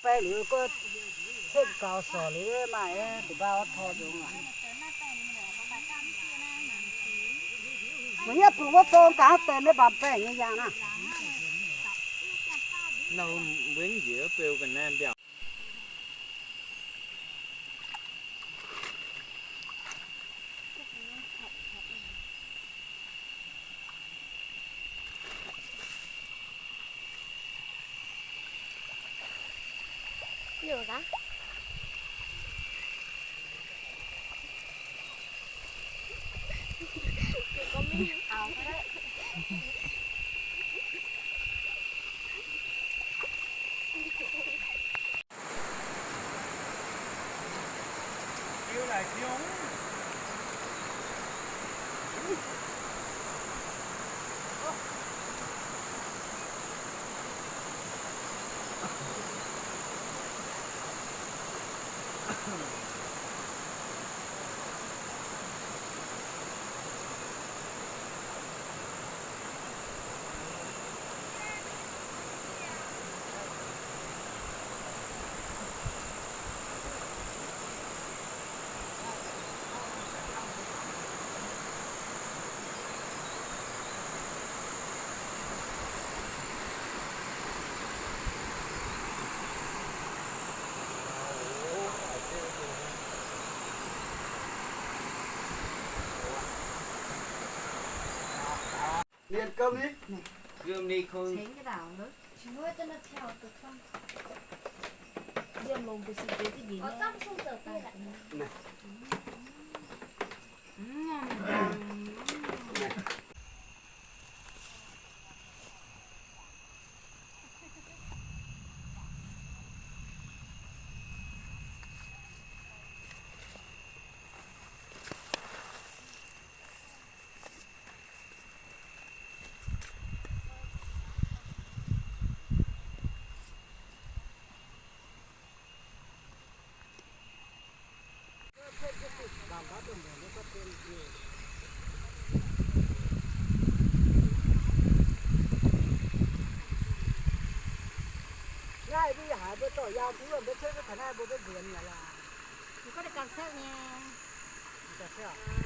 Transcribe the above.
Baeng liuz gorngv cetv gaux sorc liuz maaih mbu'mbaa oix tor nzongc aqv. Meih nyei bungx wuov zong gaax deix maiv baamz baengh nyei yangh naaiv. Mienh gomh ni. Naaiv mbuo haiz mbuo dorh yaam mbuo mbuo cuotv mbuo taux naaiv mbuo mbuo nzuonx naaic laaix. Gauh cuotv nyei. Gauh cuotv.